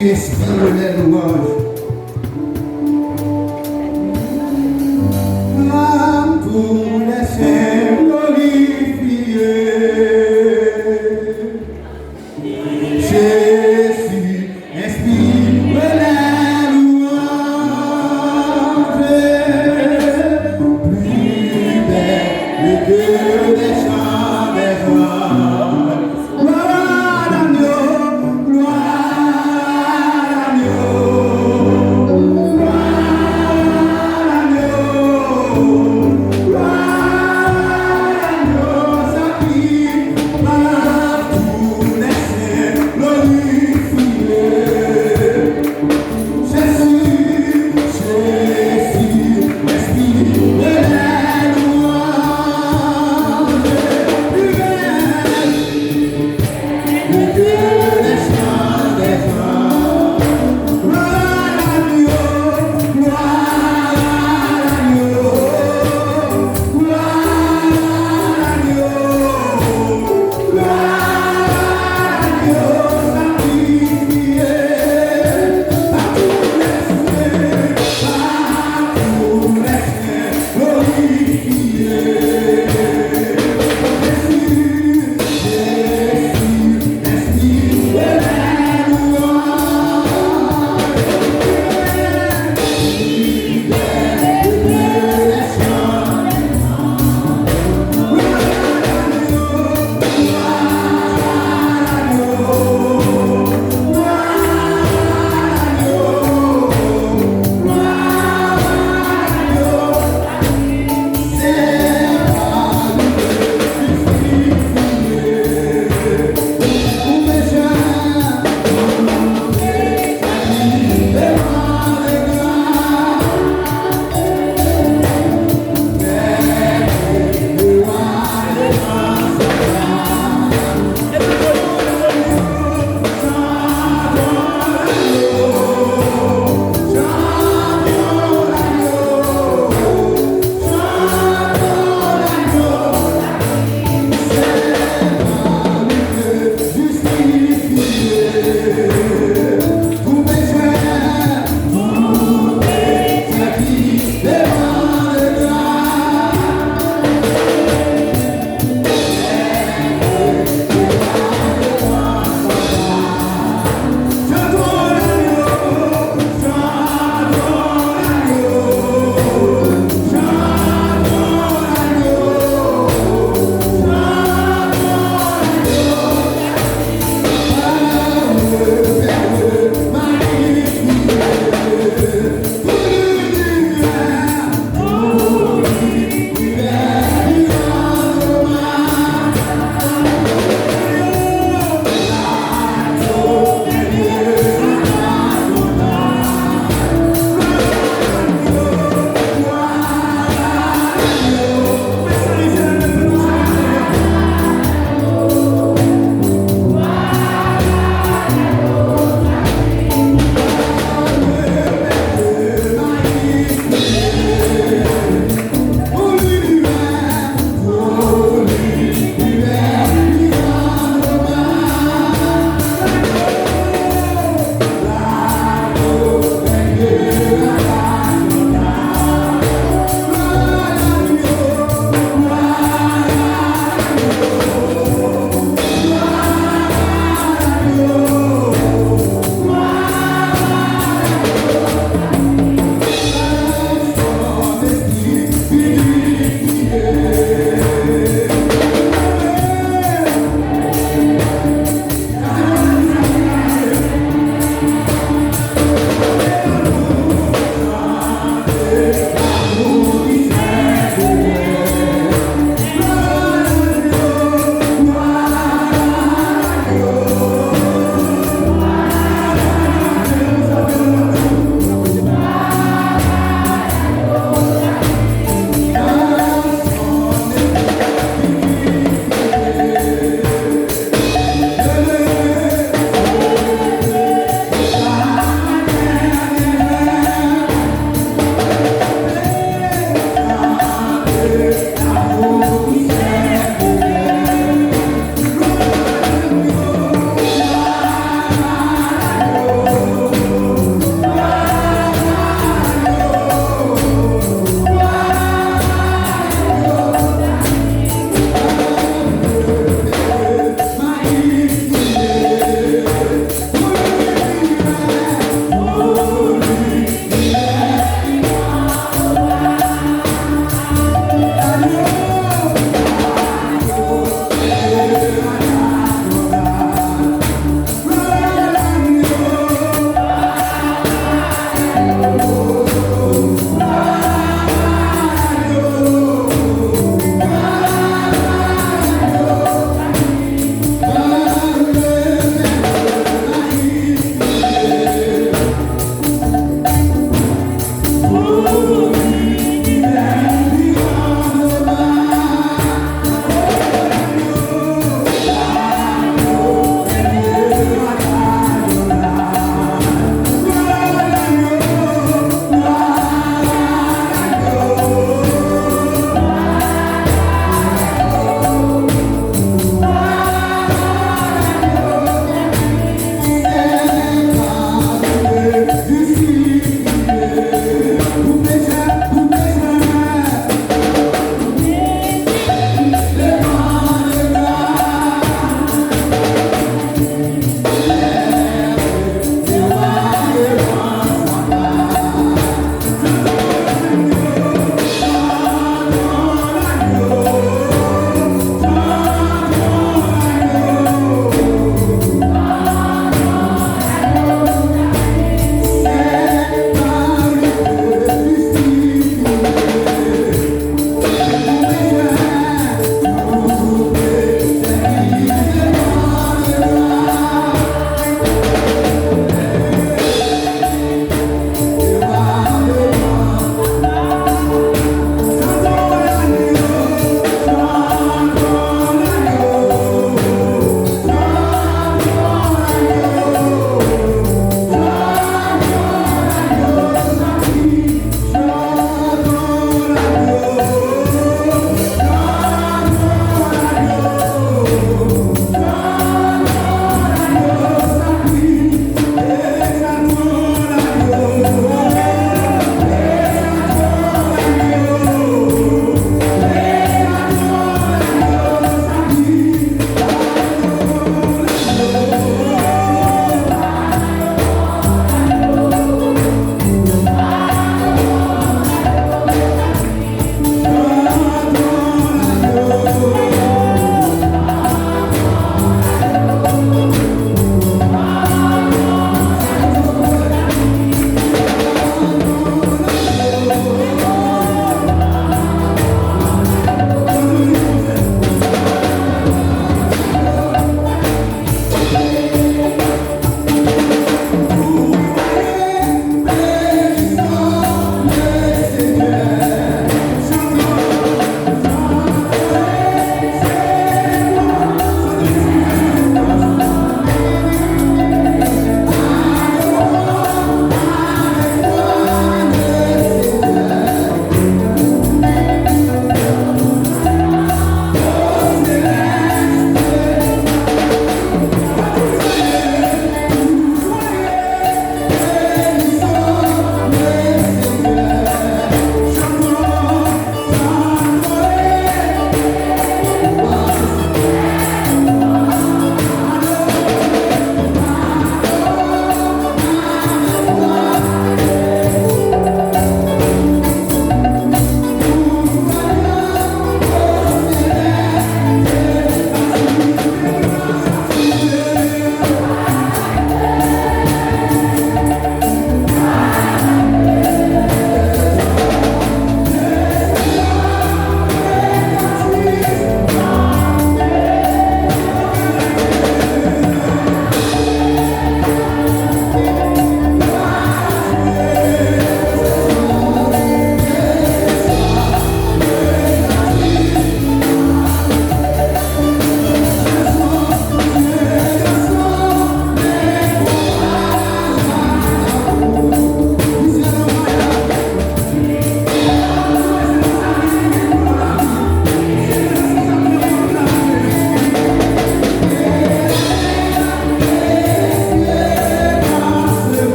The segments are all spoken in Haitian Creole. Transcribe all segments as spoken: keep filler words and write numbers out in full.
Inspire les louanges. Âme pour les saints glorifiée. Jésus, inspire les louanges. Plus belle que les chants des anges. Gloire à Dieu, gloire à Dieu, gloire à Dieu, gloire à Dieu, ça qui partout les saints glorifient.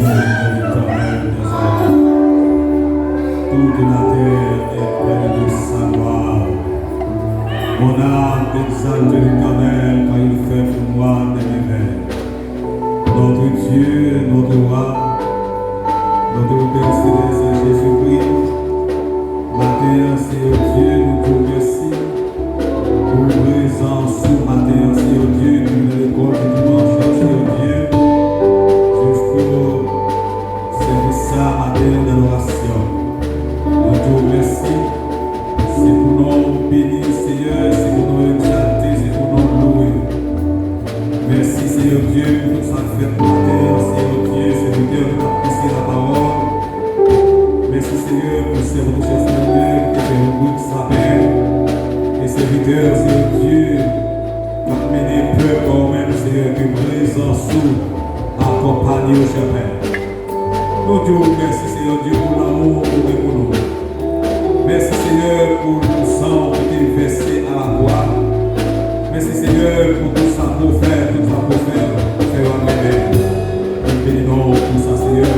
L'Éternel des armées. Toute la terre est pleine de sa gloire. Mon âme exalte l'Éternel, car il fait pour moi des merveilles. Notre Dieu, notre roi, notre Père céleste, Jésus-Christ, maten an, Seyè Dye, nou di w mèsi pou prezans ou maten an, Seyè Dye, depi nan lekòl pou dimanch lan, Seyè Dye, jisko sèvis sa maten an, adorasyon. Nou di w mèsi. Se pou non w beni, Seyè, se pou non w egzalte, se pou non w louwe. Mèsi, Seyè Dye, pou tout sa k fèt maten an, Seyè Dye, sèvitè ki t ap pouse lapawòl. Mèsi, Seyè, pou sèvant ou chèf Seyè, ki te fè yon bout sapen. E sèvitè, Seyè Dye, k ap mennen pèp ou menm, Seyè, ke prezans ou akonpanye yo, chè Pè. Nou di w mèsi, Seyè Dye, pou lanmou ou gen pou nou. Mèsi, Seyè, pou san w ki te vèse a la kwa. Mèsi, Seyè, pou tout sa ke w fè, tout sa ke w fè, fè yo ak mèvèy. Nou beni non w pou sa, Seyè,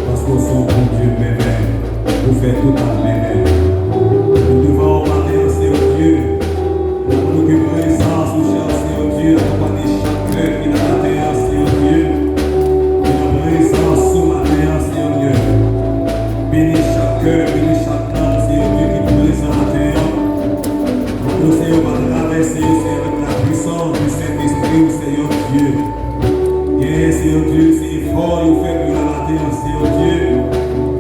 paske w se yon Bondye mèvèy. Ou fè tout ak mèvèy. Nou devan w maten an, Seyè Dye. N ap mande ke prezans ou, chè Seyè Dye, akonpanye chak kè ki nan maten an, Seyè Dye. Ke nan prezans ou maten an, Seyè Dye. Beni chak kè, beni chak nanm, Seyè Dye, ki prezan maten an. Mande w, Seyè, w va travèse yo, Seyè, avèk lapwisans di Sentespri w, Seyè Dye. Genyen, Seyè Dye, se efò yo fè pou yo la maten an, Seyè Dye,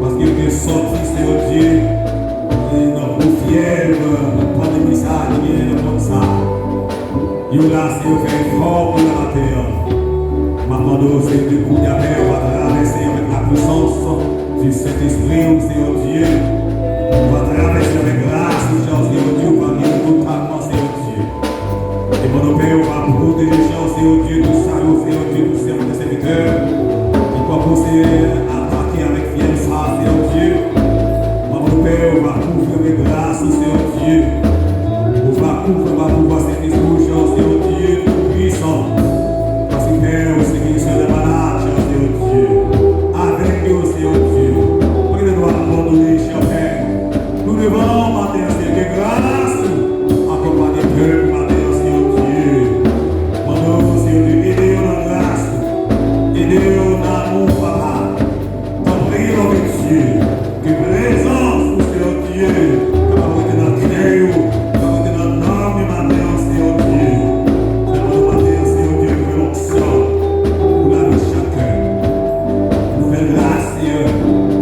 paske yo te sòti, Seyè Dye, e nan gwo fyèv, nan pandemi sa a ki genyen nan mond sa a. Yo la, Seyè, fè efò pou yo la maten an. M ap mande w, Seyè Dye, kounye a menm, w va travèse avèk lapwisans di Sentespri w, Seyè Dye. W va travèse avèk gras ou, Seyè Dye, w va geri totalman, Seyè Dye. E mande w, Pè, w va pwoteje chè w, Seyè Dye, tout sa yo, Seyè Dye, tout sèvant e sèvitè ki poko, Seyè, atake avèk fyèv sa a, Seyè Dye. Mande w, Pè, w va kouvri avèk gras ou, Seyè Dye. Ou va kouvri, w va kouvri Sentespri w, chè w, Seyè Dye, Toupwisan. Paske, Pè, ou se Senyè dè malad, chè w, Seyè Dye. Avèk yo, Seyè Dye. Pa gen dwa abandone, chè Pè. Nou devan w maten an, Seyè, ke gras ou akonpanye pèp ou maten an, Seyè Dye. Mande w, Seyè Dye, ede yo nan gras ou. Ede yo nan amou, Papa. Tanpri, non de Dye, ke prezans ou, Seyè Dye, kapab rete nan kè yo, kapab rete nan nanm yo maten an, Seyè Dye. Mande w maten an, Seyè Dye, nouvèl onksyon pou lavi chak kè. Nouvèl gras, Seyè.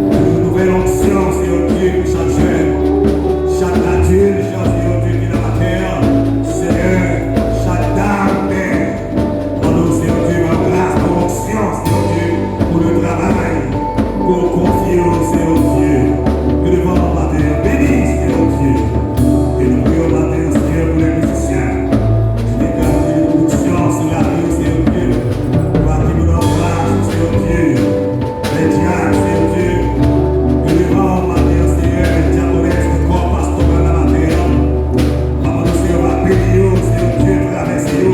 Yon nouvèl onksyon, Seyè Dye, pou chak jèn, chak adilt, Seyè Dye, ki nan maten an. Seyè, chak dam, Pè, mande w, Seyè Dye, ba yo gras, ba yo onksyon, Seyè Dye, pou le travay ke w konfye yo, Seyè Dye. Yo devan w maten an, beni, Seyè Dye. E nou priye w maten an, Seyè, pou lè mizisyen. Ki te gade benediksyon sou lavi yo, Seyè Dye. Ou va ki nou nan gras, Seyè Dye. Lè dyak, Seyè Dye, yo devan w maten an, Seyè, lè dyakonès, lè kò pastoral la maten an. Papa nou, Seyè, w ap beni yo, Seyè Dye, travèse yo.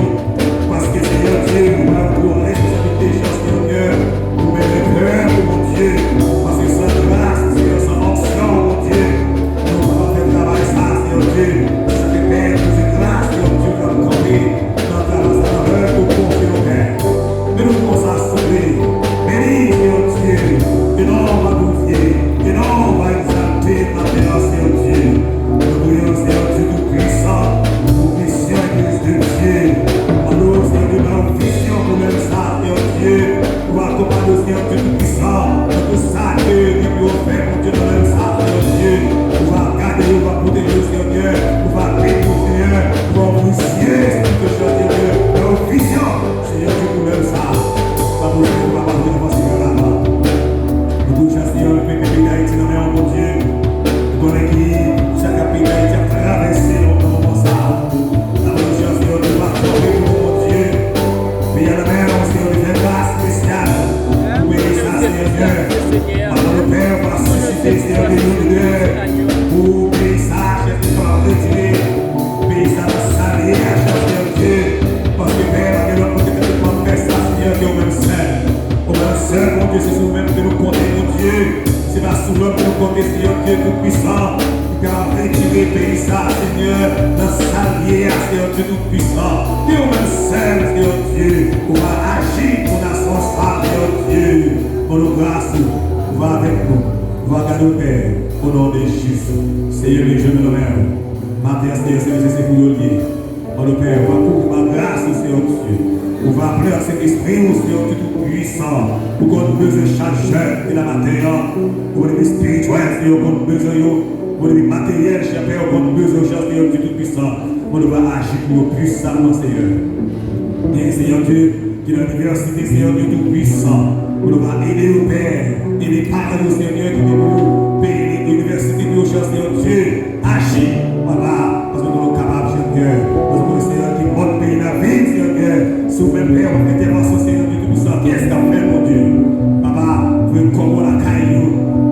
Paske, Seyè Dye, ou ba yo gwo responsablite, Seyè Dye, pou mennen pèp ou, Bondye. Paske san gras, Seyè, san onksyon, Bondye, nou pa ka fè travay sa, Seyè Dye. Sa te pèmèt nou se gras, Seyè Dye, pou nou kanpe nan travay sa, nan lè ou konfye yo, Pè. Men nou konsa, souple. Beni, Seyè Dye, ke non w va glorifye, ke non w va egzalte maten an, Seyè Dye. Nou priye w, Seyè Dye Toupwisan, pou misyon Legliz de Dye. Mande w, Seyè Dye, ba yo vizyon pou lè sa, Seyè Dye. Ou va akonpanye yo, Seyè Dye Toupwisan, nan tout sa ke li pou yo fè, Bondye, nan lè sa, Seyè Dye. Ou va gade yo, ou va pwoteje yo, Seyè Dye. Ou va beni yo, Seyè. Ou va ouvri zye espirityèl, Seyè Dye. Ba yo vizyon. Seyè Dye, pou lè sa, pa pou fè nou pa pase devan Seyè la. Nou konn chè Seyè, nou mete peyi Dayiti nan men w, Bondye. Nou konnen ki sa k ap peyi Dayiti ap travèse nan moman sa. N ap mande Seyè, Seyè Dye, pa kanpe pou nou, Bondye. Peyi a nan men w, Seyè Dye, fè gras espesyal pou peyi sa, Seyè Dye. N ap mande Pè, pa sisite, Seyè Dye, yon lidè pou peyi sa, chèf ki kapab retire peyi sa nan sa li ye a, Seyè Dye. Paske, Pè, pa gen lòt moun ki te kapab fè sa, Seyè, ke ou menm sèl. Ou menm sèl, Bondye, se sou Menm ke nou konte, Bondye, se pa sou lòm ke nou konte, Senyè Dye Toupwisan, ki kapab retire peyi sa, Senyè, nan sa l ye a, Senyè Dye Toupwisan. Se ou menm sèl, Senyè Dye, ou va aji pou nasyon sa, Senyè Dye. Ban nou gras ou, ou va avèk nou, ou va gade nou, Pè, o non de Jezi. Senyè, nou jwenn nou nan men w. Maten an, Senyè, se, se, se pou yo l ye. Ban nou, Pè, ou va kouvri pa gras ou, Senyè Dye. Ou va plen ak Sentespri ou, Senyè Dye Toupwisan. Ou konn bezwen chak jèn ki la maten an. Ou konn espirityèl, Senyè, ou konn bezwen yo. Ou konn materyèl, chè, Pè, ou konn bezwen yo, Senyè Dye Toupwisan. Ban nou va aji pou yo pwisamman, Senyè. Gen, Senyè Dye, ki nan inivèsite, Senyè Dye Toupwisan. Ban nou va ede yo, Pè. Ede paran yo, Senyè, ki te pou yo peye inivèsite pou yo, chè, Senyè Dye. Aji, papa, paske nou kapab, Senyè. Paske nou, Senyè, ki mòd peyi n ap viv, Senyè. Si w menm, Pè, w ap fè entèvansyon, Senyè Dye Toupwisan, kiyès k ap fè l, Bondye? Papa, voye kòb ou lakay yo,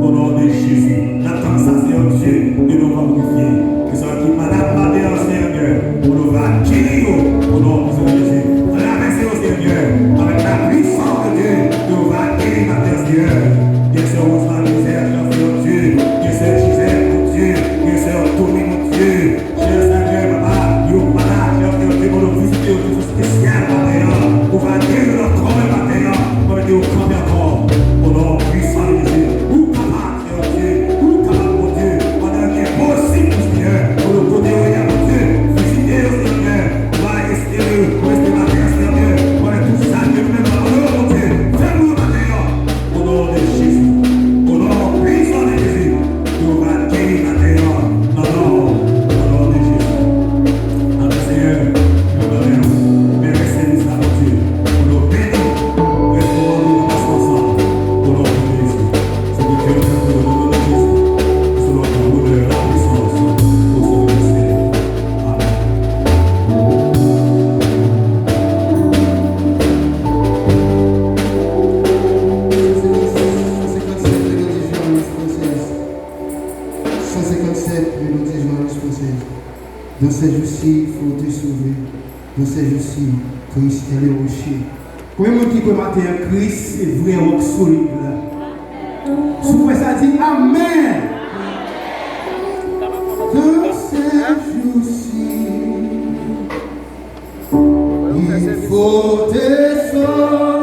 o non de Jezi. N ap tann sa, Senyè Dye, e nou va glorifye. Ke sa ki malad maten an, Senyè, pou nou va geri yo, o non de Jezi. Travèse yo, Senyè, avèk la puissance de Dieu, ke nou va geri maten an, Senyè. Gen sè Roselande Joseph, Senyè Dye, gen sè Gisèle, Bondye, gen sè Anthony, Bondye. Chè Senyè, papa, yo malad, Senyè Dye, pou nou vizite yo, tout espesyal maten an. Ou va geri yo nan kò yo maten an, ou va mete yo kanpe ankò. O non pwisan de Jezi, ou kapab, Senyè Dye, ou kapab, Bondye, pandan ke posib, Senyè, pou nou kote yo ye a, Bondye, vizite yo, Senyè, va espere, ou espere maten an, Senyè, pandan tout sa ke nou menm, Bondye, fè pou yo maten an. O non de Jezi. O non pwisan de Jezi. Yo va geri maten an. Nan non, nan non de Jezi. Amen, Senyè. Yo nan men w. Beni sèvis la, Bondye. Pou nou beni. Rès moman nou pase ansanm. O non de Jezi. Se Bondye yo fè pou yo nan non de Jezi. Sou non de Bondye la pwisans. O Senyè, Senyè. Amen. San senkannsèt, mélodie joyeuse française. San senkannsèt, mélodie joyeuse française. Dans ces jours-ci, il faut te sauver. Dans ces jours-ci, Christ est le rocher. Konbyen moun ki kwè maten an, Kris se vrè wòk solid la? Si w kwè sa, di amen. Dans ces jours-ci, il faut te sauver.